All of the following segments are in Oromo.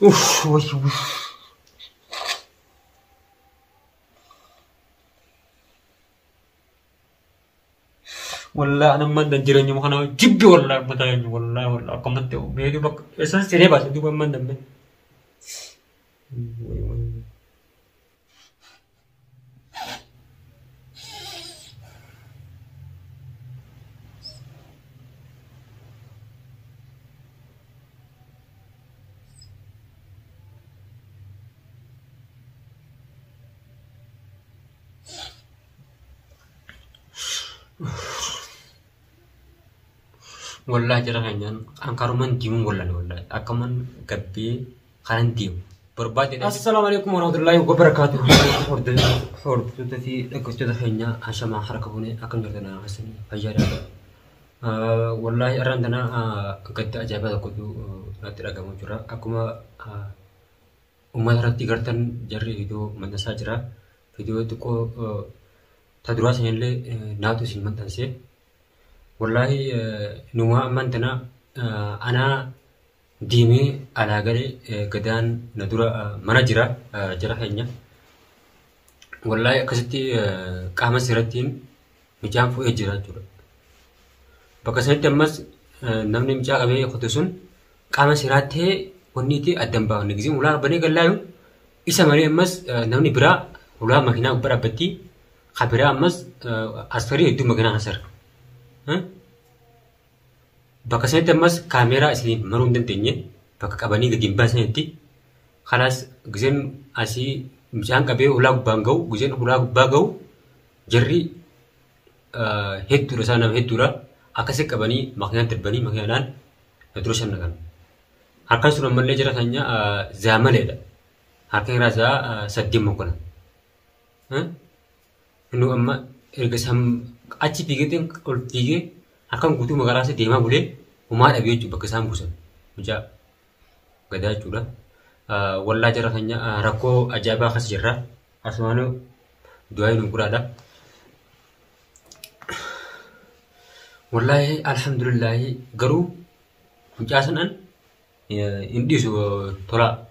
Uff, wayyo. Wallahi ana ammaan tan jireenyuma kana jibbi wallahi ummata keenya wallahi wallahi akkamatti meetu bakka eessan siree baase duuba ammaan tan mee. Wallahi jara keenyaan an karuman diimuun wallahi wallahi akkaman gabbee karan diimu. Barbaade. Assalaamu alaikum warahmatullahi wabarakaatuh. Hordoftoota fi dhaggeeffattoota keenya hashamaa harka fuunee akkam jirtan hasanii fayyaadha. Wallahi arraan tana gadda ajaa'ibaa tokkotu natti dhagahamu jira. Akkuma uummata irratti gartan jarri viidiyoo maxxansaa jira. Viidiyoo xiqqoo ta duraa sanillee naatu isin maxxanse. Wallahi numaa ammaan tana anaa deemee alaa galee gadaan na dura mana jira jara keenya. Wallahi akkasitti qaama seerattiin mucaan fuudhee jira jechuudha. Bakka sanatti ammas namni mucaa qabee qote sun qaama seeraa ta'ee wanni itti adda hin baafne. Gizeen ulaa banee gallaayu isa malee ammas namni biraa ulaa makiinaa gubbaa dhaabbatti. Ka biraa ammas askarii hedduu makiinaa keessa arga. Bakka sanatti ammas kaameeraa isiniif maruu hin dandeenye bakka qabanii gadi hin baasanitti kalaas gizeen asii mucaan qabee ulaa gubbaan ga'u gizeen ulaa gubbaa ga'u jarri hedduudha isaan nama hedduudha akkasi qabanii makiinaan darbanii makiinaadhaan na dura shan naqan. Harkaan sun ammallee jara keenya zaamaleedha. Harka irraa isaa saddeet mokkona. Inni amma erga isaan achi fiigeetiin ol fiigee harkaan guutuu magaalaa keessa deemaa bulee homaa dhabee jechuudha bakka isaan buusan. Mucaa gadaa jechuudha. Wallaa jara keenya rakkoo ajaa'ibaa keessa jirra. Asumaanuu du'aa nu guraadha. Wallaahi alhamdulillaahi garuu mucaa sanaan hin dhiisu tolaa.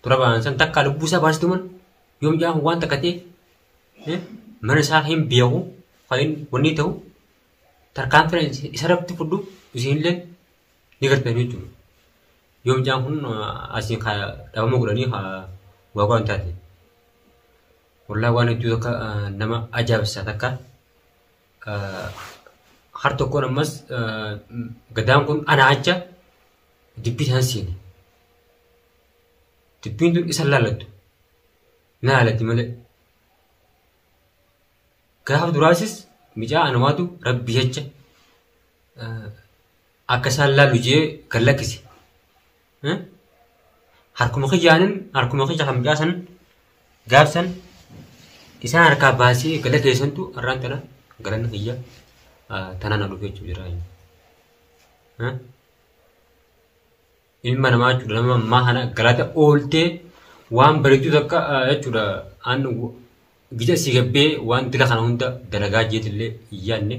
Tura ba'an san takkaa lubbuu isaa baasitu man yoo mucaan kun waan takka ta'e mana isaa hin beeku kan wanni ta'u tarkaanfii isa irratti fudhu isinillee ni gartan jechuudha. Yoo mucaan kun asiin dhabama godhanii waa godhan taate. Wallaahi waan hedduu takka nama ajaa'ibsiisaa takka. Har tokkoon ammas gadaan kun ana acha dubbii isaan seene. Dubbiin tun isa laallattu. Na laalatti malee. Gaafa duraasis mucaa anumaatu rabbi jecha akka isaan laallu jee gad lakkise. Harkuma kiyyaanin harkuma kiyya kan mucaa san gaafsan isaan harkaa baasee gala keessantu har'aan tana galanni kiyya tanaan na dhufe jechuudha jira. Ilma namaa jechuudha nama ammaa kana galata ooltee waan bareedduu takka jechuudha an gija si gabbee waan dila kana hunda dalagaa jeetillee hin yaadne.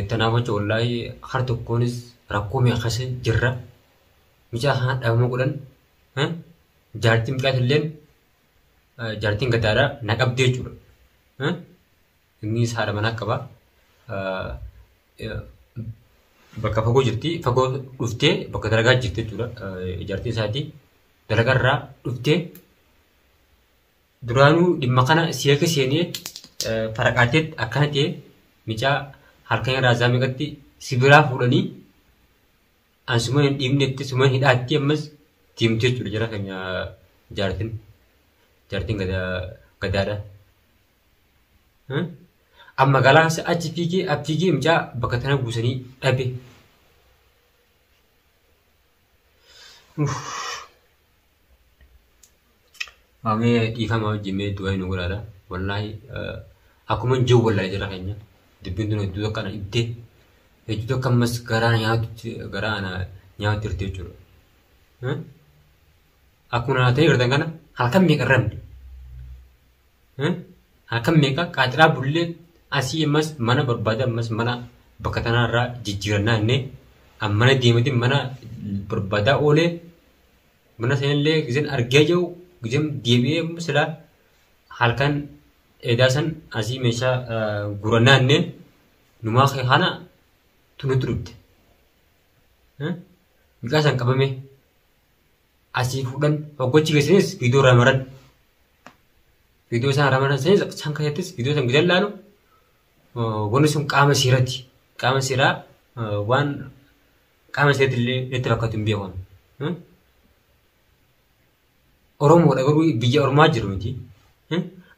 Tanaaf jecha wallaahi har tokkoonis rakkoo meeqa keessa jirra. Mucaa kana dhabama godhan jaartiin mucaatilleen jaartiin gadaadha na qabdee jechuudha. Innis haadha manaa qaba. Bakka fagoo jirti. Fagoo dhuftee bakka dalagaa jirti jechuudha. Jaartiin isaatii dalagarraa dhuftee duraanuu dhimma kana seeka seenee faraqaateetti akkana ta'e mucaa halkan irraa isaa meeqatti si biraa fuudhanii an suma hin dhiibnetti suma hin hidhaatti ammas deemte jechuudha jara keenya jaartiin jaartiin gadaadha. An magaalaa keessa achi fiigee as fiigee mucaa bakka tana buusanii dhabe. Mee dhiifama wajjin mee du'aa nu godhaadha. Wallaahi akkuma hin jiru wallaahi jara keenya. Dubbiin tun hedduu takka na dhibdee hedduu takka ammas garaa nyaatutti garaa na nyaatutti jirti jechuudha. Akkuma naa ta'e gartan kana halkan meeqa ramne. Halkan meeqa qaaxiraa bullee asii ammas mana barbaada ammas mana bakka tanarraa jijjiirannaa innee mana deemeetiin mana barbaadaa oolee Mana sanillee gizeen argee jiru gizeen deebi'ee silaa halkan eedaa san asii meeshaa gurannaanne numaa kana tunutti dhufte. Mucaa san qabame asii fuudhan hoggochi geessanis viidiyoo irraa maran. Viidiyoo isaan irraa maran sanis san keessattis viidiyoo san gizeen laalu wanni sun qaama seeraati. Qaama seeraa waan qaama seeratti illee natti fakkaatu hin beeku. Oromoodha garuu biyya Oromaa jiru miti.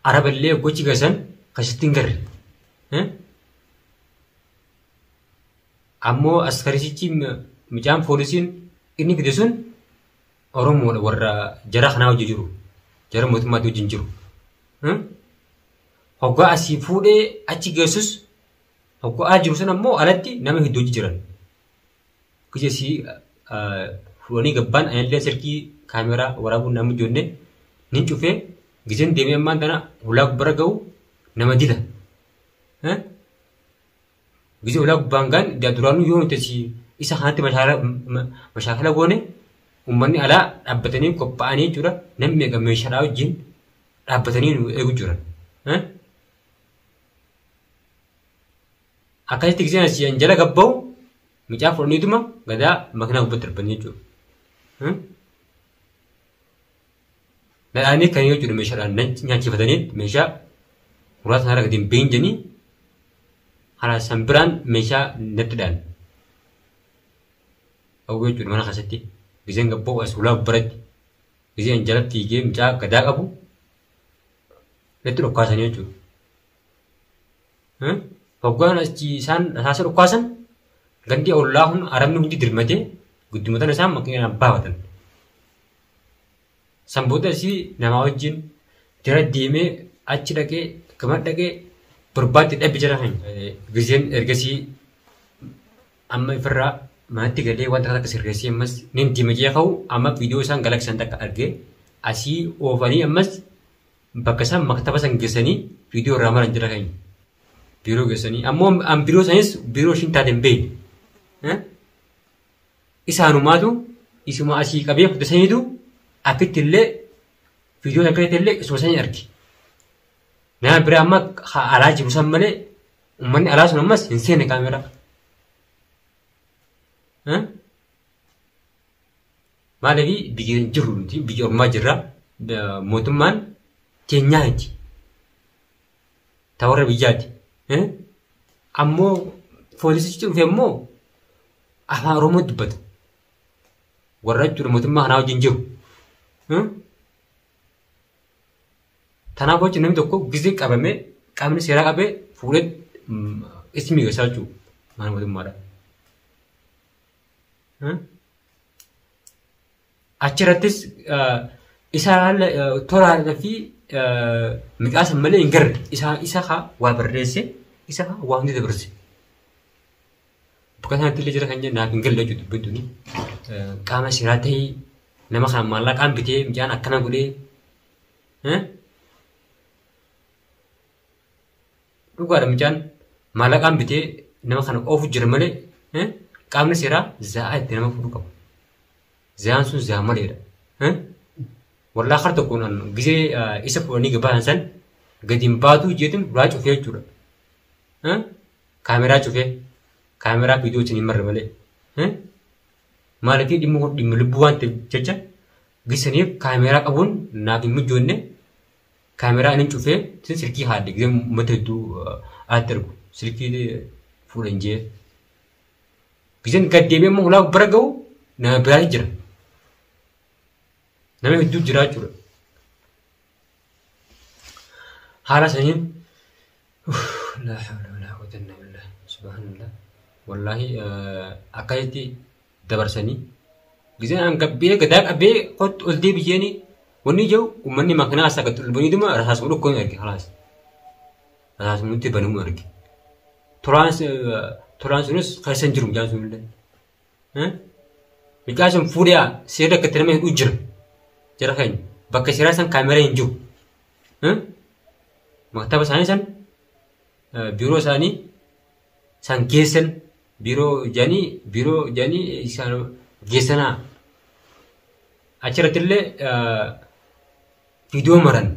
Araba illee gochi geessan akkasitti hin garre. Ammoo askarisichi mucaan poolisiin inni fide sun Oromoodha warra jara kanaa wajjin jiru. Jara mootummaatti wajjin jiru. Hoggaa asii fuudhee achi geessus hoggaa jiru sun ammoo alatti nama hedduu jiran. Gija asii fuudhanii gabbaan anillee silkii kaameraa waraabuun nama ijoollee nin cufee gizeen deemee ammaan tana hulaa gubbara ga'u nama dila. Gizee hulaa gubbaan gaan duraanuu yoo nuti isa kanatti mashaakala goone uummanni alaa dhaabbatanii qophaa'anii jechuudha. Namni meeqa meeshaadhaa wajjin dhaabbatanii nu eegu jiran. Akkasitti gizeen asii jala gabba'u mucaa fudhaniituma gadaa makiinaa gubbatti darbanii jechuudha. Dhadhaanii kan jechuudha meeshaadhaan nyaachifatanii meeshaa muraasa sanarra gadi hin bahin jedhanii haala san biraan meeshaa natti dhahan. Dhawwee jechuudha mana keessatti gizeen gabba'u as ulaa biratti gizeen jalatti fiigee mucaa gadaa qabu natti dhokkaasanii jechuudha. Hoggaan achi isaan rasaasa dhukkaasan gandi ollaa kun arabni hundi dirmatee guddumatan isaan makiinaan baafatan. San booda asii namaa wajjin jara deemee achi dhaqee gama dhaqee barbaadde dhabe jara kan. Gizeen ergasii amma ifirraa manatti galee wanta takka sirreessee ammas nin deema jee ka'u amma viidiyoo isaan galaksan takka argee asii oofanii ammas bakka isaan maktaba san geessanii viidiyoo irraa maran jara keenya. Biiroo geessanii ammoo an biiroo sanis biiroo ishiin taate hin beekne. Isaanumaatu isuma asii qabee fudhataniitu akkitti illee viidiyoo akkatti illee isuma sanii arge. Nama biraa amma alaa jiru san malee uummanni alaa sun ammas hin seenne kaameraa. Maaliif biyya hin jirru nuti biyya ormaa jirra mootummaan teenyaati. Ta warra biyyaati. Ammoo poolisichi dhufe immoo afaan Oromoo dubbata. Warra jechuudha mootummaa kanaa wajjin jiru. Tanaaf jecha namni tokko gizee qabamee qaamni seeraa qabee fuudhee ismi geessaa jechuudha mana mootummaadha. Achirrattis isa tolaadhaa fi maqaa san malee hin garre isa haa waa barreesse isa haa waa hundi dabarse. Bakka sanatti illee jira kan jennu naaf hin galle jechuudha dubbiin tuni. Qaama seeraa ta'ee nama kana maallaqaan bitee mucaan akkana godhee dhugaadha mucaan maallaqaan bitee nama kana oofu jira malee qaamni seeraa zaa'aa itti nama fuudhu qaba. Zaa'aan sun zaa'aa maleedha. Wallaa har tokkoon gisee isa fuudhanii gabaasan san gadi hin baatu jeetiin ulaa cufee jechuudha. Kaameraa cufee kaameraa viidiyoo isin hin marre malee. Maaliif dhimma kun dhimma lubbuu waan ta'eef jecha gisaniif kaameraa qabuun naaf hin mijoonne kaameraa inni cufee sin silkii haadde gisee uummata hedduu alatti ergu silkii fuudhan jee. Giseen gad deebi'ee immoo ulaa bira ga'u nama biraatu jira. Nama hedduu jira jechuudha. Haala saniin laa hawla walaa quwwata illaa billah subhaanallah wallaahi akkasitti dabarsanii giseen an gabbee gadaa qabee kottu ol deebi'eeni wanni jiru uummanni makiinaa isaa gad ol baniituma rasaasuma dhukkuun arge halaas rasaasuma nutti banamuu arge. Tolaan sunis keessa hin jiru mucaan sun illee. Mucaan sun fuudhee seera akka itti nama hidhuu jira. Jara keenya bakka seeraa san kaameraa hin jiru. Maktaba isaanii san biiroo isaanii san geessan biiroo jedhanii biiroo jedhanii isaan geessanaa. Achirratti illee viidiyoo maran.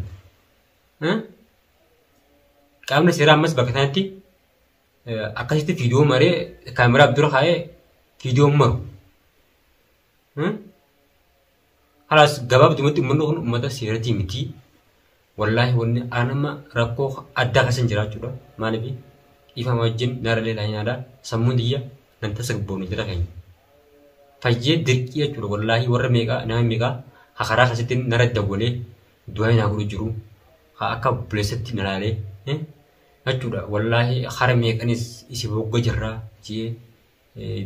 Qaamni seeraa ammas bakka sanatti akkasitti viidiyoo maree kaameraaf dura kaa'ee viidiyoo maru. Halaas gabaabdumatti uummanni kun uummata seeratii miti. Wallaahi wanni anama rakkoo addaa keessa hin jiraachuudha. Maaliif dhiifama wajjin naralee laayinaadha. Sammuun tiyya nan tasgabboofne jira keenya. Fayyee dirqii jechuudha. Wallaahi warra meeqaa nama meeqaa karaa keessatti nara dawwalee du'aa naa godhu jiru. Akka obboleessatti na laalee jechuudha. Wallaahi hara meeqanis isi bogga jirraa jee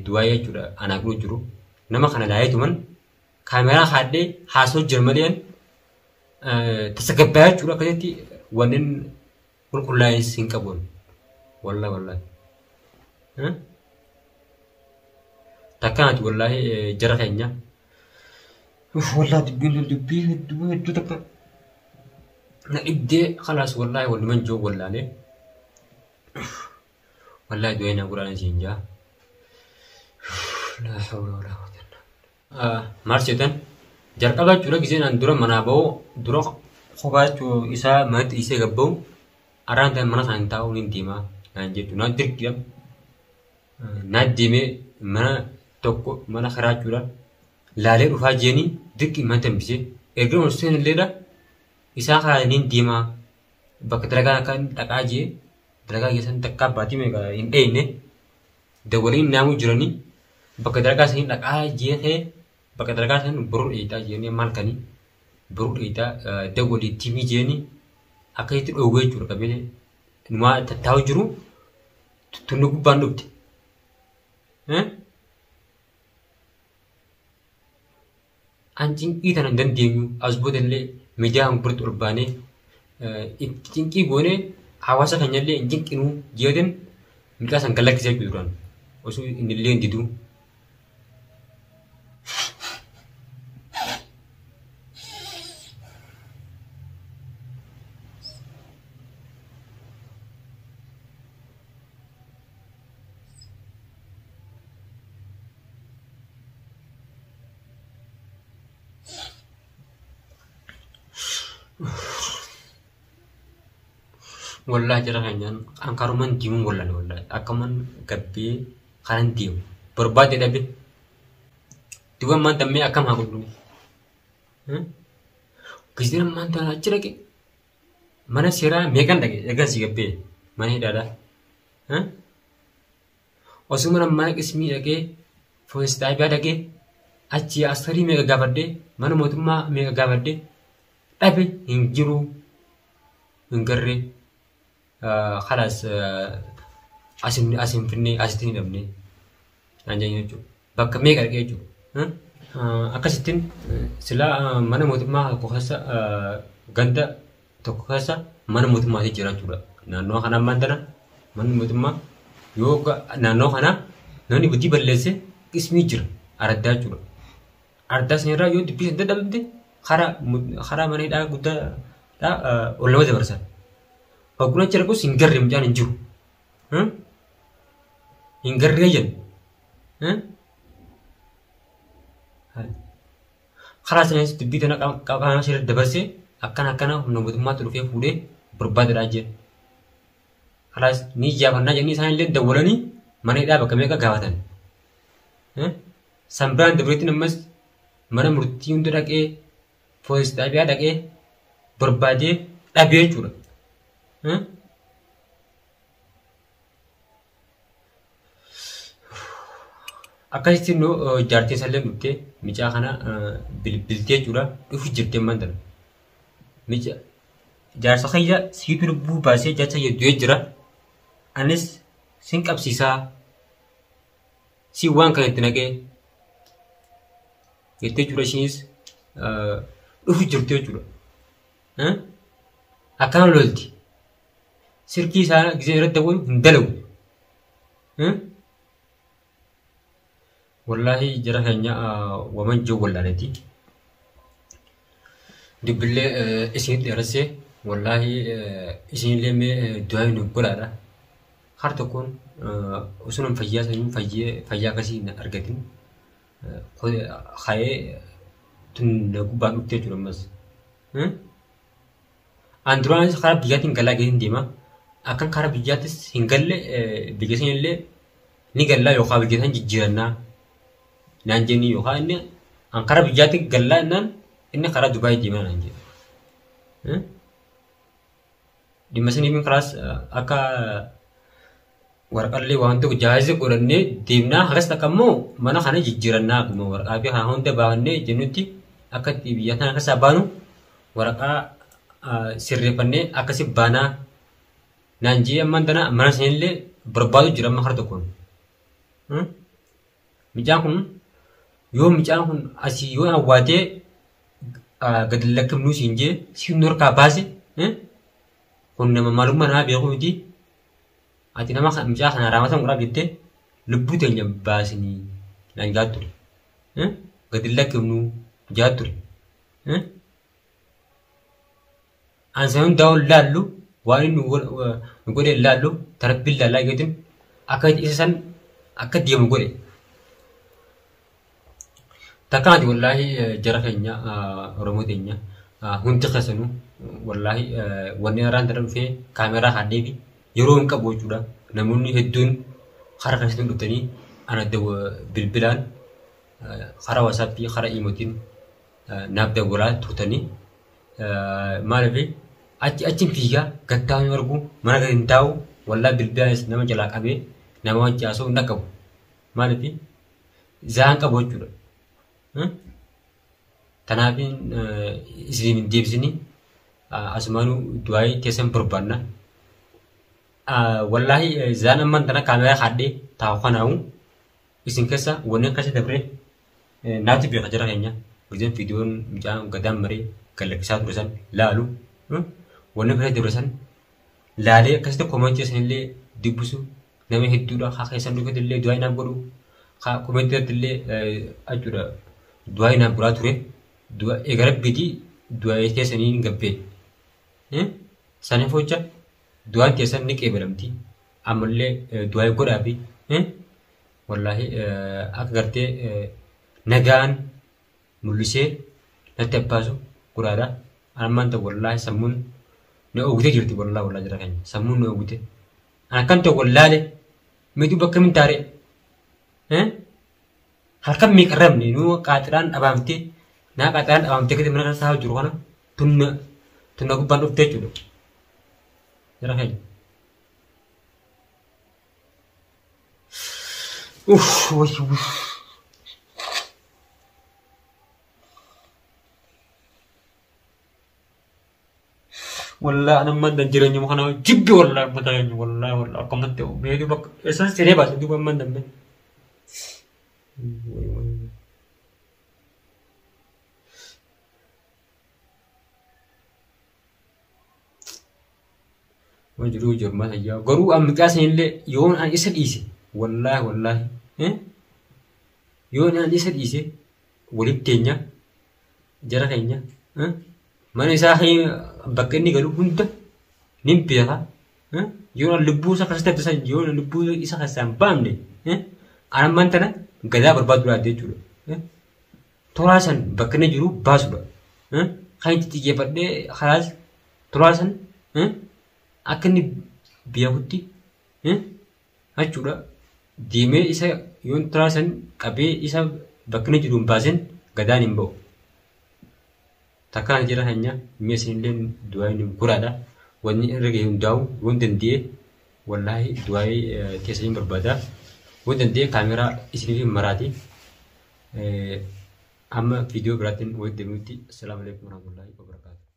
du'aa jechuudha anaa godhu jiru. Nama kana laalee kaameraa kaadhee haasoo jira malee tasgabbaa'aa jechuudha akkasitti wanneen qulqullaa'insi hin qabu. Wallaahi wallaahi. Takkaanati wallaahi jara keenya. Wallaahi dubbiin dubbii hedduu hedduu takka na dhibdee khalaas wallaahi walumaan jiru wallaalee. Wallaahi du'ee na guraan isiin jaa. Laa hawla walaa quwwata illaa billah. Maal seetan jalqaba jechuudha giseen an dura manaa ba'u dura kophaa jechuu isaa manatti dhiisee gad ba'u araan ta'e mana kana hin taa'u niin deemaa naan jettu naan dirqiidha. Naan deemee mana tokko mana karaa jechuudha laalee dhufaa jeeni dirqii mana tambisee erga ol seenilleedha isaa karaa niin deemaa bakka dalagaa akka dhaqaa jee dalagaa keessan takkaa baatii meeqa hin dheeyne dawwaliin naamuu jiranii bakka dalagaa sanii dhaqaa jeekee bakka dalagaa san boruu dheeyxaa jeeni maal kanii boruu dheeyxaa dawwalii timii jeeni akka itti dhoowwee jechuudha qabee numaa tattaa'u jiru tunni gubbaan dhufte. An cinqii tana hin dandeenyu as boodallee miidiyaa kan biratti ol baanee itti cinqii goonee hawaasa keenyallee hin cinqinuu jeetin mucaa san gad lakkisee jechuudha duraan osoo innillee hin diduu. Wallahi jara keenyaan an karuman deemuun wallaale wallahi akkaman gabbee karan deemu barbaade dhabe duba ammaan tammee akkam haa godhu giseen ammaan tana achi dhaqe mana seeraa meeqan dhaqe egaa si gabbee mana hidhaadha Osoo mana mana qismii dhaqee poolis xaabiyaa dhaqee achi askarii meeqa gaafadhee mana mootummaa meeqa gaafadhee dhabe hin jiru hin garree kalaas asin asin finnee asitti ni dhabne naan jedhan jechuudha. Bakka meeqa dhaqee jechuudha. Akkasittiin silaa mana mootummaa tokko keessa ganda tokko keessa mana mootummaatii jira jechuudha. Naannoo kana ammaan tana manni mootummaa yoo naannoo kana namni badii balleesse qismii jira araddaa jechuudha. Araddaa sanirraa yoo dubbii san dadhabamte karaa mana hidhaa guddaa ol nama dabarsan. Hogguun achi dhaqus hin garre mucaan hin jiru. Hin garree jenna. Karaa sanis dubbii tana qaama seera dabarsee akkana akkana humna mootummaatti dhufee fuudhee barbaadadhaa jeen. Kalaas ni ijjaafannaa jedhanii isaan illee dawwalanii mana hidhaa bakka meeqa gaafatan. San biraan dabreetiin ammas mana murtii hunda dhaqee poolis xaabiyaa dhaqee barbaadee dhabee jechuudha. Akkasitti nu jaartiin isallee dhuftee micaa kana bilbiltee jechuudha dhufu jirti ammaan tana. Mica jaarsa kiyya siitu lubbuu baasee jaarsa kiyya du'ee jira. Anis sin qabsiisaa si waan kana itti naqee jettee jechuudha ishiinis dhufu jirti jechuudha. Akkana lolti. Silkii isaa gisee irratti dawwalu hin dalagu. Wallaahi jara keenya waman jiru wallaaleti. Dubbillee isinitti dheeressee wallaahi isinillee mee du'aa nu godhaadha. Har tokkoon osoo nan fayyaa sanyuu fayyee fayyaa akkasii hin argatin ka'ee Tun na gubbaan dhufte jechuudha ammas. An duraanis karaa biyyaatiin galaa geessin deema. Akkan karaa biyyaattis hin galle biyya sanillee ni gallaa yookaan biyya san jijjiirannaa naan jenni yookaan inni an karaa biyyaatti gallaa jennaan inni karaa Dubaay deemaa naan jedhe. Dhimma saniif karaas akka waraqallee waan tokko jaaza godhannee deemnaa hagas takka immoo mana kana jijjiirannaa akkuma waraqaa fi kana hunda baafannee jennutti akka itti biyya kana keessaa baanu waraqaa sirreeffannee akkasi baanaa naan jee ammaan tana mana sanillee barbaadu jira amma kara tokkoon. Mucaan kun yoo mucaan kun asii yoo awwaatee gadi lakkifnuu siin jee siin harkaa baase kun nama maalummaa namaa beeku miti. Ati nama mucaa kana raamatan godhaaf jettee lubbuu teenya baasinii naan jaa ture. Gadi lakkifnuu jaa ture. An san hundaa'uun laallu waan inni nu godhe laallu tarabbiin laallaa eegatin akka isa san akka deemu godhe. Takkaati wallaahi jara keenya Oromoo teenya hundi keessanuu wallaahi wanni haaraan tana dhufee kaameraa kaadhee fi yeroo hin qabu jechuudha. Namoonni hedduun karaa keessatti dhuftanii ana bilbilaan karaa WhatsAppii karaa iimootiin naaf dawwalaa turtanii maaliif achi achiin fiigaa gattaa'uu hin argu mana gadi hin taa'u wallaahi bilbilaanis nama jalaa qabee nama wajji haasa'uu hin dhaqqabu. Maaliif zaan qabu jechuudha. Kanaaf isin hin deebisini asumaanuu du'aayii keessan barbaanna. Wallaahi zaan ammaan tana kaameraa kaadhee taa'u kanaawu isin keessa wanni keessa dabree naatu beeka jara keenya. Gizeen viidiyoon mucaan gadaan maree gallakkisaa ture san laalu wanni keessa dabre san laalee akkasitti koomentii isinillee dubbisu nama hedduudha. Haa keessan dhufetti illee du'aayii naaf godhu. Haa koomentii irratti illee jechuudha du'aayii naaf godhaa ture. Eega rabbiitii du'aayii keessanii hin gabbee. Saniif jecha du'aan keessan ni qeebalamti. Ammallee du'aayii godhaafi. Wallaahi akka gartee nagaan mul'isee natti abbaasu godhaadha. Ammaan ta'u wallaahi sammuun na oogutee jirti wallaahi wallaahi jira keenya sammuun na oogute. An akkan ta'u wallaale miidhuu bakka min taaree. Halkan meeqa rabne nuu qaaxiraan dhabaamtee naa qaaxiraan dhabaamtee gadi mana keessa jiru kana tunna tunna gubbaan dhuftee jechuudha. Jara keenya. Uff wayii uff. Wallah ana ammaan tan jireenyuma kana jibbi wallah mataa keenya wallah wallah akkamatti ta'u meetu bakka eessan siree baase duuba ammaan tan mee. Waan jiruu jirmaa tayyaa garuu an mucaa sanillee yoon an isa dhiise wallaahi wallaahi yoon an isa dhiise walitti teenya jara keenya mana isaa bakka inni galu hunda nin beeka yoon an lubbuu isa keessatti hafte san yoon an lubbuu isa keessaa hin baafne an ammaan tana gadaa barbaadu laadde jechuudha. Toraa san bakka inni jiru baasudha. Kan itti xiyyeeffadhee karaas toraa san akka inni beekutti jechuudha. Deemee isa yoon toraa san qabee isa bakka inni jiru hin baasin gadaan hin ba'u. Takkaan jira keenya mi'a isinillee du'aa inni guraadha. Wanni irra ga'e hundaa'u yoon danda'e wallaahi du'aayii keessaniin barbaada. Yoon danda'e kaameraa isiniif maraati. Amma viidiyoo biraatiin walitti deebinutti. Assalaamu alaikum warahmatullahi wabarakatuh.